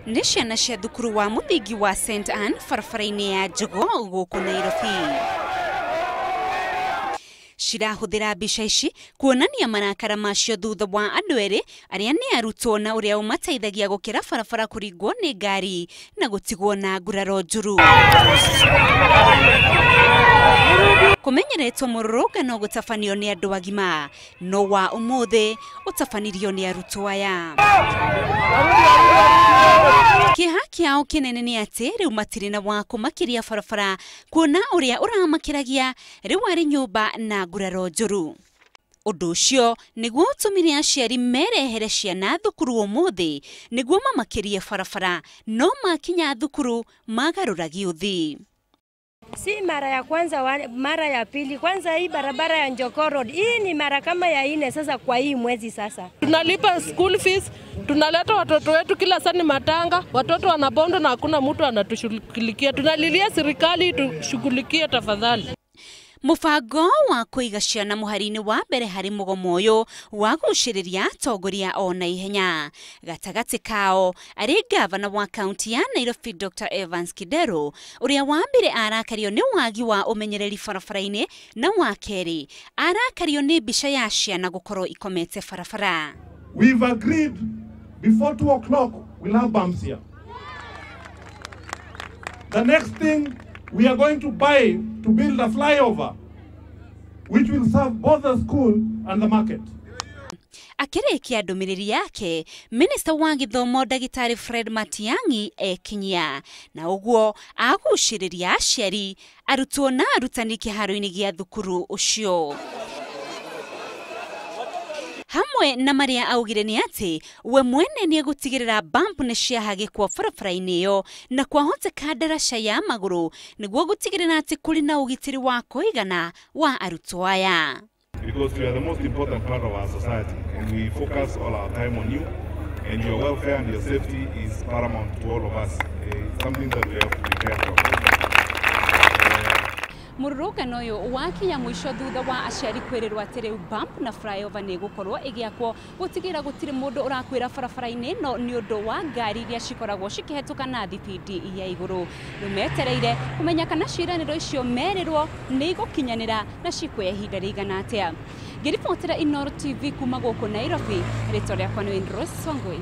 Nĩ ciana cia thukuru wa mũthingi wa St Anne barabara-inĩ ya Jogoo gũkũ Nairobi. Cirahũthĩra mbica ici kuonania marakara macio thutha wa andũ erĩ arĩa nĩ arutwo na ũrĩa ũmateithagia gũkĩra barabara kũringwo nĩ ngari na gũtigwo na nguraro njũru. Kũmenyeretwo mũrũrũngano gũtabanio nĩ andũ agima, no wa ũmũthĩ ũtabanirio nĩ arutwo aya. Kĩeha kĩao kĩnene nĩ atĩ rĩu matirĩ na wa kũmakĩria barabara kuona ũrĩa ũramakĩragia rĩu arĩ nyũmba na nguraro njũru. Ũndũ ũcio nĩguo ũtũmire aciari merehere ciana thukuru ũmũthĩ nĩguo mamakĩrie barabara, no makinya thukuru magarũra gĩũthi. Si mara ya kwanza, mara ya pili. Kwanza hii barabara ya Njogoo Road, hii ni mara kama ya 4 sasa kwa hii mwezi sasa. Tunalipa school fees, tunaleta watoto wetu kila saa ni matanga, watoto wanabondo na hakuna mtu anatushughulikia. Tunalilia serikali tushughulikie tafadhali. Mũbango wa kũiga ciana mũhari-inĩ wa mbere harĩ mũgomo ũyũ wagucĩrĩria atongoria o na ihenya. Gatagatĩ kao arĩ gavana wa kaunti ya Nairobi Dr. Evans Kidero ũrĩa wa mbere arakario nĩ wagi wa ũmenyereri barabara-inĩ na wa kerĩ arakario nĩ mbica ya ciana gũkorwo ikomete barabara. We've agreed before 2 o'clock we'll have bumps here. The next thing we are going to buy to build a flyover which will serve both the school and the market. Akĩrĩkia ndũmĩrĩri yake, Minista wa gĩthomo Ndagĩtarĩ Fred Matiang'i ekinyia na ũguo agucĩrĩria aciari, arutwo na arutani kĩharo-inĩ gĩa thukuru ũcio. Hamwe na marĩa augire nĩ atĩ we mwene nĩ egũtigĩrĩra bump nĩ ciahagĩkwo barabara-inĩ ĩyo na kwahoteka ndaraca ya magũrũ nĩguo gũtigĩrĩra atĩ kũrĩ na ũgitĩri wa kũigana wa arutwo aya. Because you are the most important part of our society and we focus all our time on you, and your welfare and your safety is paramount to all of us. It's something that we have to be careful of. Mũrũrũngano ũyũ wakinya mũico thutha wa aciari kwĩrĩrwo atĩ rĩu bump na flyover nĩ ĩgũkorwo ĩgĩakwo gũtigĩrĩra gũtirĩ mũndũ ũrakuĩra barabara-inĩ no nĩ ũndũ wa ngari iria cikoragwo cikĩhetũka na thibindi ya igũrũ. Rĩu metereire kũmenya kana ciĩranĩro icio merĩrwo nĩ igũkinyanĩra na cikuoya ihinda rĩigana atĩa. Ngĩribotera Inooro TV kuma gũkũ Nairobi, rĩtwa rĩakwa nĩ Rose Wangui.